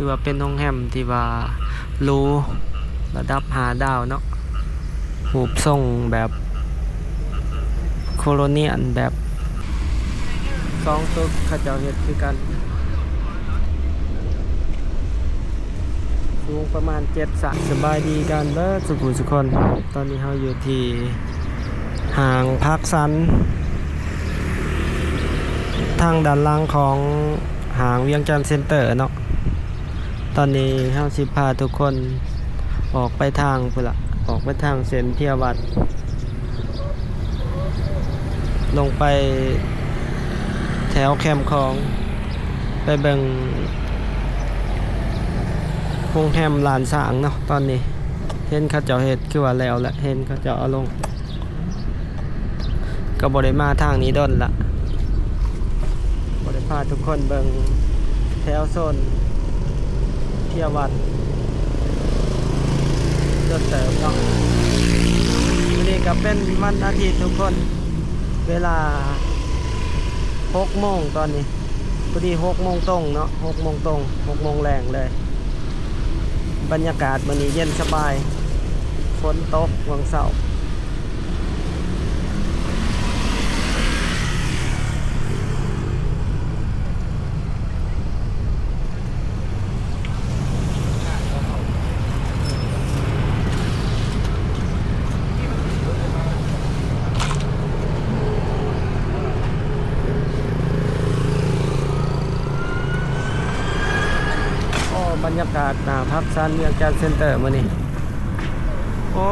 ຖືວ່າເປັນໂຮງແຮມທີ່ວ່າຫຼູ ລະດັບຫ້າດາວເນາະ, ຮູບຊົງແບບໂຄໂລນຽນ ແບບສອງຕຶກເຂົາເຈົ້າເຮັດຄືກັນ. ສູງປະມານເຈັດຊັ້ນ. ສະບາຍດີກັນເບິດສຸຜູ້ສຸຄົນ. ຕອນນີ້ເຮົາຢູ່ທີ່ຫ້າງພາກຊັນ ທາງດ້ານຫຼັງຂອງຫ້າງວຽງຈັນເຊັນເຕີເນາະ. ຕອນນີ້ເຮົາຊິພາທຸກຄົນອອກໄປທາງພຸ້ນລະ, ອອກໄປທາງເສັ້ນເພຍວັດ. ລົງໄປແຖວແຄມຂອງ ໄປເບິ່ງໂຮງແຮມລ້ານຊ້າງເນາະ. ຕອນນີ້ເຫັນເຂົາເຈົ້າເຮັດ ຄືວ່າແລ້ວແຫຼະ, ເຫັນເຂົາເຈົ້າເອົາລົງ. ກໍບໍ່ໄດ້ມາທາງນີ້ດົນລະ, ບໍ່ໄດ້ພາທຸກຄົນເບິ່ງແຖວໂຊນເພຍວັດດົນເຕີບເນາະ. ມື້ນີ້ກໍເປັນວັນອາທິດທຸກຄົນ, ເວລາຫົກໂມງຕອນນີ້ ພໍດີຫົກໂມງຕົງເນາະ, ຫົກໂມງຕົງ ຫົກໂມງແລງເລີຍ. ບັນຍາກາດມື້ນີ້ເຢັນສະບາຍ, ຝົນຕົກຫວ່າງເຊົ້າ. ໂອ້ ບັນຍາກາດໜ້າພັກຊັນວຽງຈັນເຊັນເຕີມື້ນີ້. ໂອ້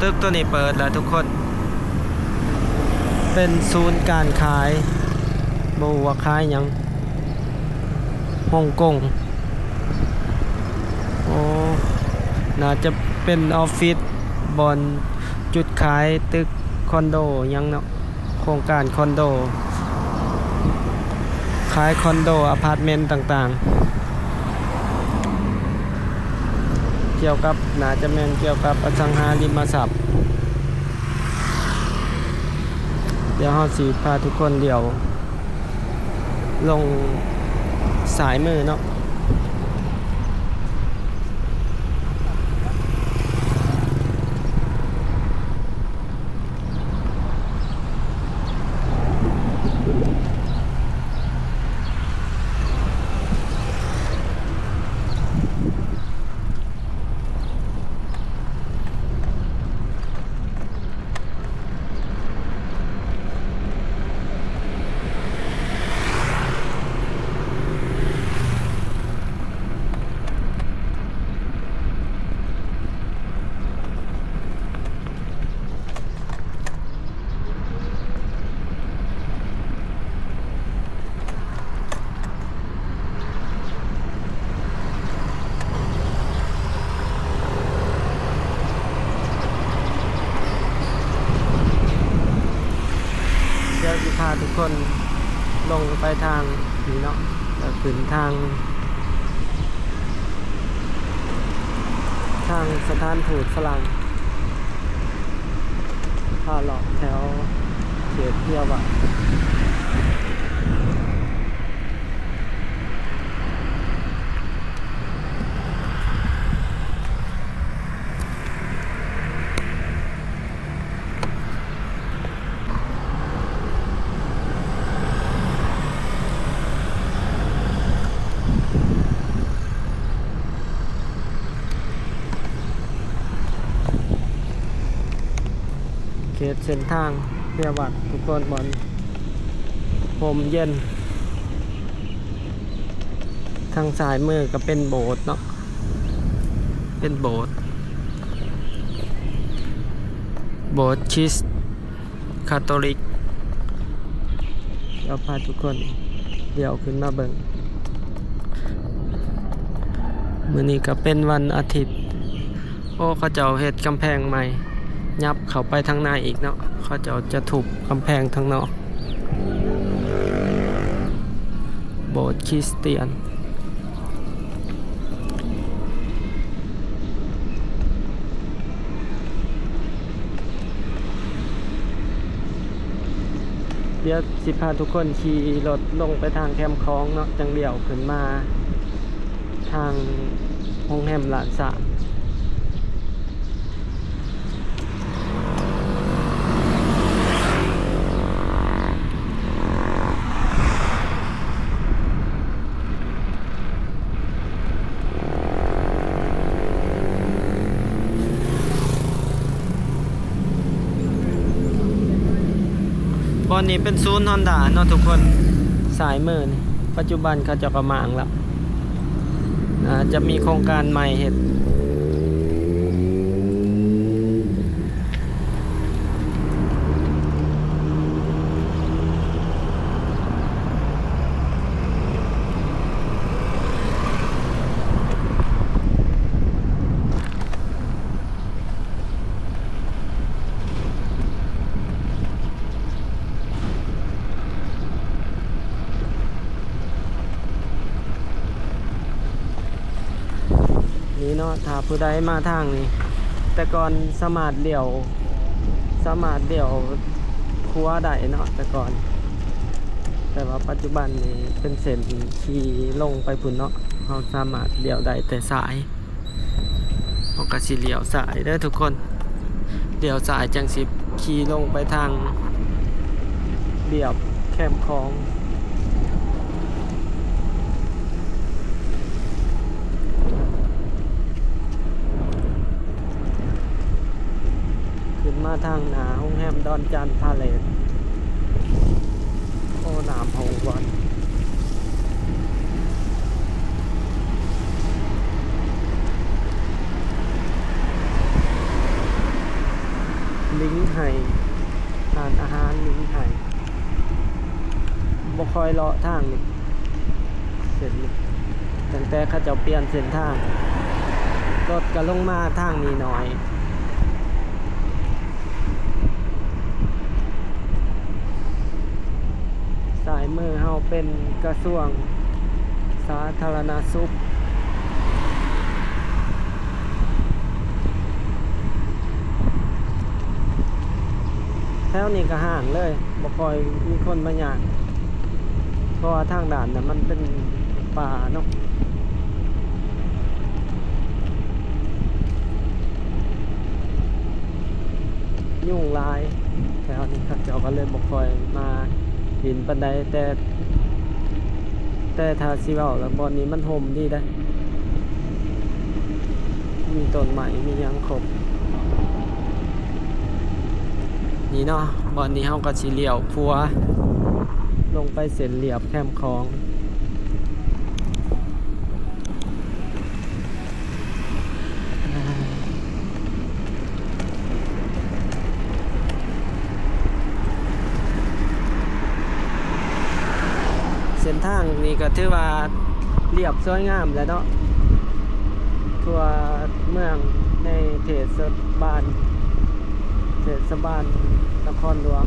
ຕຶກໂຕນີ້ເປີດແລ້ວທຸກຄົນ, ເປັນສູນການຂາຍ, ບໍ່ຮູ້ວ່າຂາຍຫຍັງ, ຮົງກົງ. ໂອ້ ໜ້າຈະເປັນອອບຟິດ, ບ່ອນຈຸດຂາຍຕຶກຄອນໂດຫຍັງເນາະ. ໂຄງການຄອນໂດ, ຂາຍຄອນໂດ, ອາພາດເມັນຕ່າງໆ, ກ່ຽວກັບ, ໜ້າຈະແມ່ນກ່ຽວກັບອະສັງຫາລິມະຊັບ. ດຽວເຮົາຊິພາທຸກຄົນລ້ຽວລົງຊ້າຍມືເນາະ. ດຽວຊິພາທຸກຄົນລົງໄປທາງນີ້ເນາະ, ແລ້ວຂຶ້ນທາງ ທາງສະຖານທູດຝຣັ່ງ ພາເລາະແຖວເຂດເພຍວັດ. ເຂດເສັ້ນທາງເພຍວັດທຸກຄົນ, ບ່ອນຮົ່ມເຢັນ. ທາງຊ້າຍມືກໍເປັນໂບດເນາະ, ເປັນໂບດ ໂບດຄຣິສຄາໂຕລິກ. ດຽວພາທຸກຄົນດຽວຂຶ້ນມາເບິ່ງ. ມື້ນີ້ກໍເປັນວັນອາທິດ. ໂອ້ ເຂົາເຈົ້າເຮັດກຳແພງໃໝ່, ຫຍັບເຂົ້າໄປທາງໃນອີກເນາະ, ເຂົາເຈົ້າຈະທຸບກຳແພງທາງນອກ. ໂບດຄຣິສຕຽນ. ດຽວຊິພາທຸກຄົນຂີ່ລົດລົງໄປທາງແຄມຂອງເນາະ, ຈັ່ງດຽວຂຶ້ນມາ ທາງໂຮງແຮມລ້ານຊ້າງ. ບ່ອນນີ້ເປັນສູນຮອນດ້າເນາະທຸກຄົນ ຊ້າຍມືນີ້ ປັດຈຸບັນເຂົາເຈົ້າກໍມ້າງແລ້ວ ອາດຈະມີໂຄງການໃໝ່ເຮັດ. ນີ້ເນາະ ຖ້າຜູ້ໃດມາທາງນີ້ ແຕ່ກ່ອນສາມາດລ້ຽວ ສາມາດລ້ຽວຂວາໄດ້ເນາະ ແຕ່ກ່ອນ ແຕ່ວ່າປັດຈຸບັນນີ້ເປັນເສັ້ນທີ່ລົງໄປພຸ້ນເນາະ ເຮົາສາມາດລ້ຽວໄດ້ແຕ່ຊ້າຍ. ເຮົາກໍຊິລ້ຽວຊ້າຍເດີທຸກຄົນ ລ້ຽວຊ້າຍຈັ່ງຊິຂີ່ລົງໄປທາງລຽບແຄມຂອງ ຂຶ້ນມາທາງໜ້າໂຮງແຮມດອນຈັນພາເລດ. ໂອ້ ນ້ຳຫົງບ່ອນ ລິງໄຮ່ ຮ້ານອາຫານລິງໄຮ່ ບໍ່ຄ່ອຍເລາະທາງນີ້ ເສັ້ນນີ້ ຕັ້ງແຕ່ເຂົາເຈົ້າປ່ຽນເສັ້ນທາງ ລົດກໍລົງມາທາງນີ້ໜ້ອຍ. ຊ້າຍມືເຮົາເປັນກະຊວງສາທາລະນະສຸກ ແຖວນີ້ກໍຫ້າງເລີຍ ບໍ່ຄ່ອຍມີຄົນມາຍ່າງ ເພາະວ່າທາງດ້ານນັ້ນມັນເປັນປ່າເນາະ. ຍຸງຫຼາຍແຖວນີ້ ເຂົາເຈົ້າກໍເລີຍບໍ່ຄ່ອຍມາຫຼິ້ນປານໃດ ແຕ່ ແຕ່ຖ້າຊິເວົ້າແລ້ວ ບ່ອນນີ້ມັນຮົ່ມດີເດ້ ມີຕົ້ນໄມ້ ມີຫຍັງຄົບ. ນີ້ເນາະ ບ່ອນນີ້ເຮົາກໍຊິລ້ຽວຂວາລົງໄປເສັ້ນລຽບແຄມຂອງ. ເສັ້ນທາງນີ້ກໍຖືວ່າລຽບສວຍງາມແຫຼະເນາະ ທົ່ວເມືອງໃນເທດສະບານ ເທດສະບານນະຄອນຫຼວງ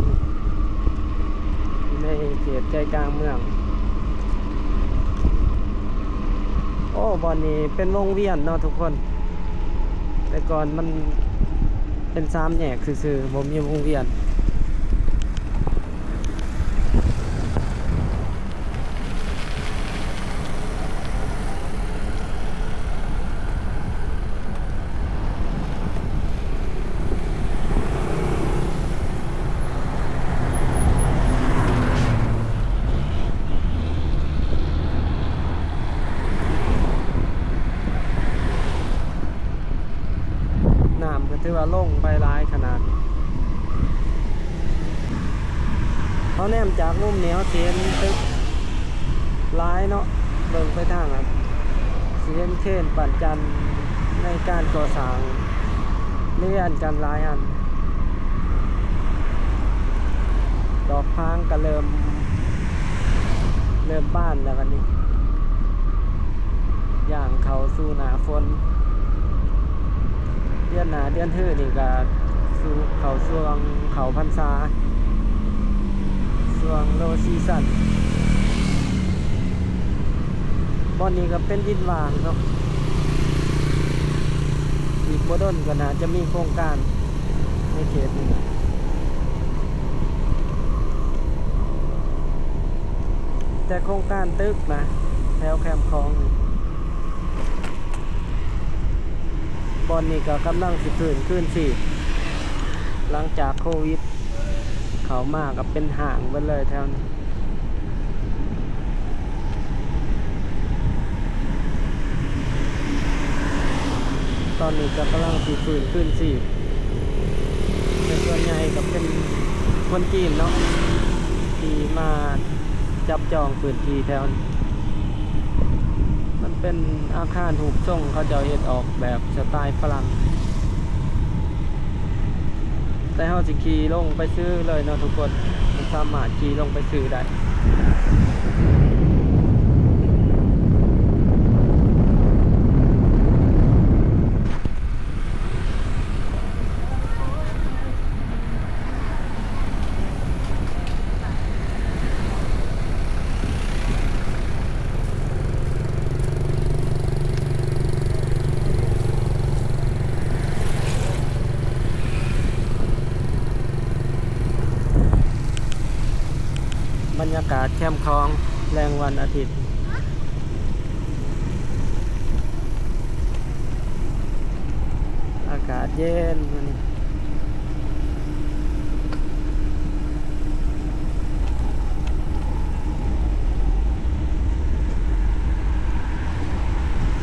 ໃນເຂດໃຈກາງເມືອງ. ໂອ້ ບ່ອນນີ້ເປັນວົງວຽນເນາະທຸກຄົນ ແຕ່ກ່ອນມັນເປັນສາມແຍກຊື່ໆ ບໍ່ມີວົງວຽນ. ນ້ຳກໍຖືວ່າລົງໄປຫຼາຍຂະໜາດ. ເຮົາແນມຈາກມຸມນີ້ ເຮົາຊິເຫັນຕຶກຫຼາຍເນາະ ເບິ່ງໄປທາງນັ້ນ ຊິເຫັນເຄນປັ້ນຈັນໃນການກໍ່ສ້າງ ລຽນກັນຫຼາຍອັນ. ດອກພາງກໍເລີ່ມ ເລີ່ມບານແລ້ວບັດນີ້ ຍ່າງເຂົ້າສູ່ໜ້າຝົນ. ເດືອນໜ້າເດືອນຮືນີ້ກໍສູ່ເຂົ້າຊ່ວງເຂົ້າພັນສາ ຊ່ວງ low season. ບ່ອນນີ້ກໍເປັນດິນຫວ່າງເນາະ ອີກບໍ່ດົນກໍໜ້າຈະມີໂຄງການໃນເຂດນີ້ ແຕ່ໂຄງການຕຶກນະ ແຖວແຄມຂອງນີ້ ຕອນນີ້ກໍກຳລັງຊິຟື້ນຄືນຊີບ ຫຼັງຈາກໂຄວິດເຂົ້າມາກໍເປັນຮ້າງເບິດເລີຍແຖວນີ້. ຕອນນີ້ກໍກຳລັງຊິຟື້ນຄືນຊີບ ແຕ່ສ່ວນໃຫຍ່ກໍເປັນຄົນຈີນເນາະ ທີ່ມາຈັບຈອງພື້ນທີ່ແຖວນີ້. ມັນເປັນອາຄານຮູບຊົງ ເຂົາເຈົ້າເຮັດອອກແບບສະໄຕຝຣັ່ງ. ແຕ່ເຮົາຊິຂີ່ລົງໄປຊື້ເລີຍເນາະທຸກຄົນ, ມັນສາມາດຂີ່ລົງໄປຊື້ໄດ້. ບັນຍາກາດແຄມຂອງແລງວັນອາທິດ. ອາກາດເຢັນມື້ນີ້.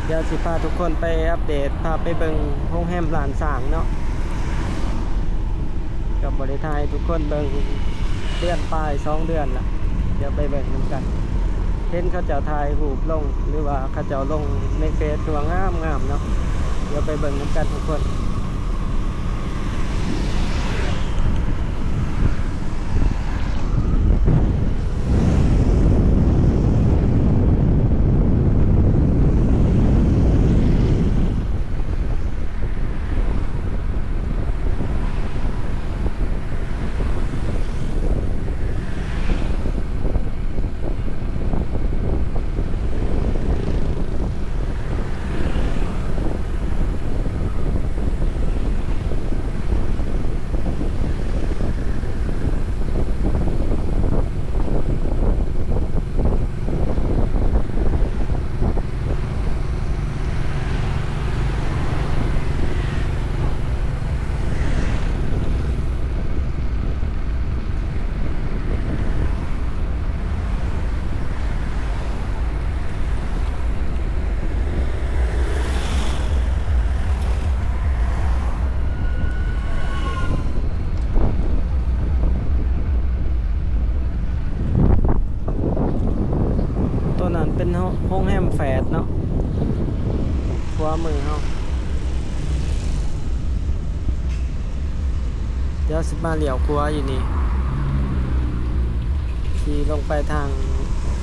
ດຽວຊິພາທຸກຄົນໄປອັບເດດ, ພາໄປເບິ່ງໂຮງແຮມລ້ານຊ້າງເນາະ. ກໍບໍ່ໄດ້ຖ່າຍໃຫ້ທຸກຄົນເບິ່ງເດືອນປາຍ ສອງເດືອນລະ, ດຽວໄປເບິ່ງນຳກັນ. ເຫັນເຂົາເຈົ້າຖ່າຍຮູບລົງ ຫຼືວ່າເຂົາເຈົ້າລົງໃນເຟສ ຄືວ່າງາມໆເນາະ. ດຽວໄປເບິ່ງນຳກັນທຸກຄົນ. ໂຕນັ້ນເປັນໂຮງແຮມແຟດເນາະ ຂວາມືເຮົາ. ດຽວຊິມາລ້ຽວຂວາຢູ່ນີ້ ຂີ່ລົງໄປທາງ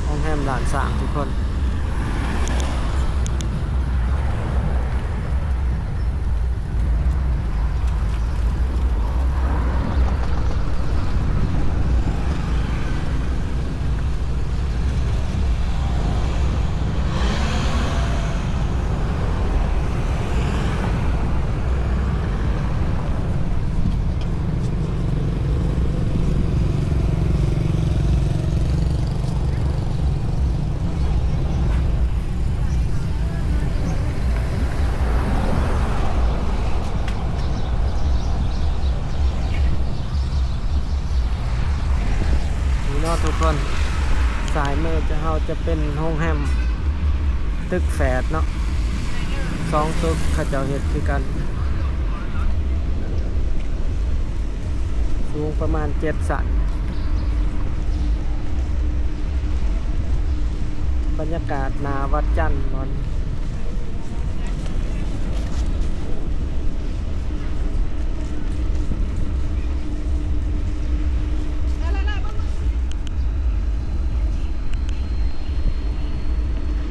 ໂຮງແຮມລ້ານຊ້າງທຸກຄົນ. ນີ້ເນາະທຸກຄົນ, ຊ້າຍມືຈະ ເຮົາຈະເປັນໂຮງແຮມຕຶກແຝດເນາະ, ສອງຕຶກເຂົາເຈົ້າເຮັດຄືກັນ. ສູງປະມານເຈັດຊັ້ນ. ບັນຍາກາດໜ້າວັດຈັນບ່ອນ.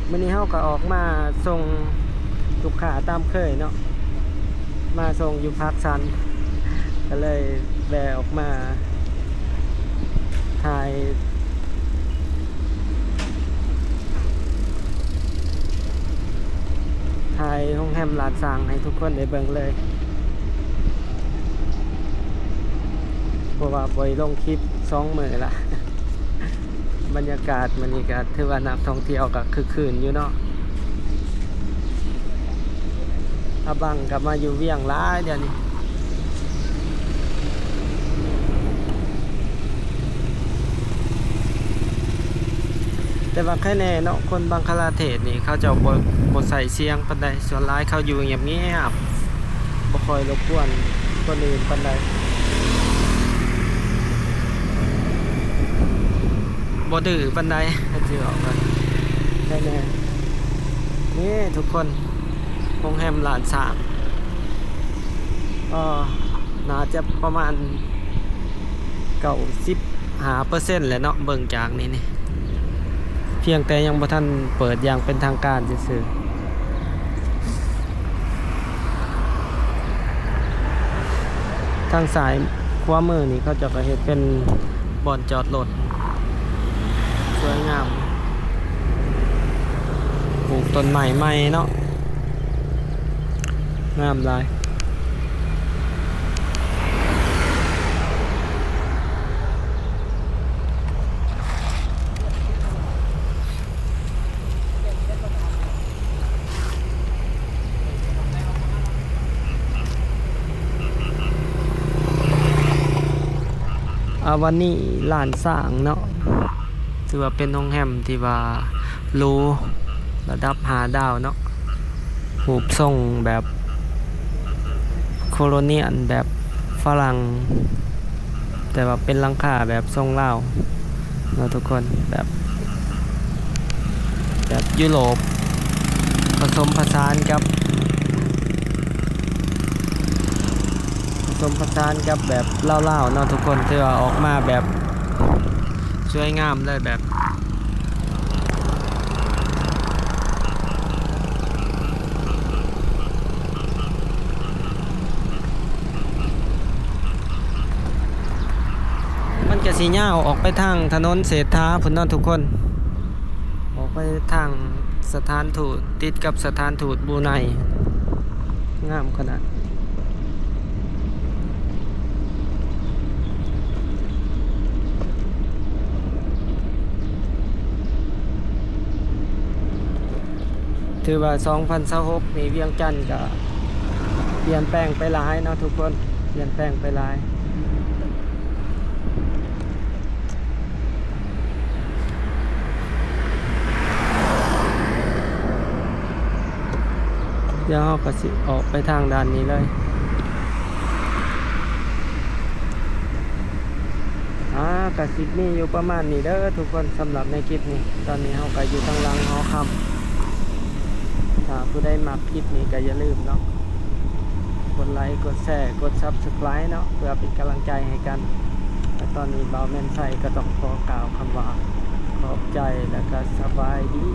ມື້ນີ້ເຮົາກໍອອກມາສົ່ງລູກຄ້າຕາມເຄີຍເນາະ, ມາສົ່ງຢູ່ປາກຊັນ ກໍເລີຍແວ່ອອກມາຖ່າຍ ຖ່າຍໂຮງແຮມລ້ານຊ້າງໃຫ້ທຸກຄົນໄດ້ເບິ່ງເລີຍ ເພາະວ່າບໍ່ໄດ້ລົງຄລິບສອງມື້ລະ. ບັນຍາກາດມື້ນີ້ກໍຖືວ່ານັກທ່ອງທ່ຽວກໍຄຶກຄື້ນຢູ່ເນາະ. ອາບັງກໍມາຢູ່ວຽງຫຼາຍດຽວນີ້. ແຕ່ວ່າໃຄແນ່ເນາະ ຄົນບັງຄະລາເທດນີ້ ເຂົາເຈົ້າບໍ່ ບໍ່ໃຊ້ສຽງປານໃດ, ສ່ວນຫຼາຍເຂົາຢູ່ງຽບໆ ບໍ່ຄ່ອຍລົບກວນຄົນອື່ນປານໃດ, ບໍ່ດື້ປານໃດ ຄັນຊິເວົ້າກັນ. ໃຄແນ່ ນີ້ທຸກຄົນ ໂຮງແຮມລ້ານຊ້າງ ກໍໜ້າຈະປະມານເກົ້າສິບຫ້າເປີເຊັນແຫຼະເນາະ ເບິ່ງຈາກນີ້ນີ້ ພຽງແຕ່ຍັງບໍ່ທັນເປີດຢ່າງເປັນທາງການຊື່ໆ. ທາງຊ້າຍຂວາມືນີ້ ເຂົາເຈົ້າກໍເຮັດເປັນບ່ອນຈອດລົດ ສວຍງາມ ປູກຕົ້ນໄມ້ໃໝ່ເນາະ ງາມຫຼາຍ. ອາວານີລ້ານຊ້າງເນາະ ຖືວ່າເປັນໂຮງແຮມທີ່ວ່າຫຼູ ລະດັບຫ້າດາວເນາະ, ຮູບຊົງແບບໂຄໂລນຽນ ແບບຝຣັ່ງ ແຕ່ວ່າເປັນຫຼັງຄາແບບຊົງລາວເນາະທຸກຄົນ, ແບບ ແບບຢູໂຣບ ປະສົມປະສານກັບ ປະສົມປະສານກັບແບບລາວໆເນາະທຸກຄົນ, ຖືວ່າອອກມາແບບສວຍງາມເລີຍ, ແບບ ມັນກະຊິຍາວອອກໄປທາງຖະໜົນເສດຖາພຸ້ນເນາະທຸກຄົນ, ອອກໄປທາງສະຖານທູດ ຕິດກັບສະຖານທູດບຣູໄນ, ງາມຂະໜາດ. ຖືວ່າສອງພັນຊາວຫົກນີ້ ວຽງຈັນກະປ່ຽນແປງໄປຫຼາຍເນາະທຸກຄົນ, ປ່ຽນແປງໄປຫຼາຍ. ດຽວເຮົາກໍຊິອອກໄປທາງດ້ານນີ້ເລີຍ. ອ່າ ກະຊິມີຢູ່ປະມານນີ້ເດີທຸກຄົນ ສຳລັບໃນຄລິບນີ້. ຕອນນີ້ເຮົາກໍຢູ່ທາງຫຼັງຫໍຄຳ. ຖ້າຜູ້ໃດມັກຄລິບນີ້ກໍຢ່າລືມເນາະ ກົດໄລ ກົດແຊ ກົດ Subscribe ເນາະ ເພື່ອເປັນກຳລັງໃຈໃຫ້ກັນ. ແລະຕອນນີ້ບ່າວແມ່ນໄຊກໍຕ້ອງຂໍກ່າວຄຳວ່າ ຂອບໃຈ ແລະກໍສະບາຍດີ.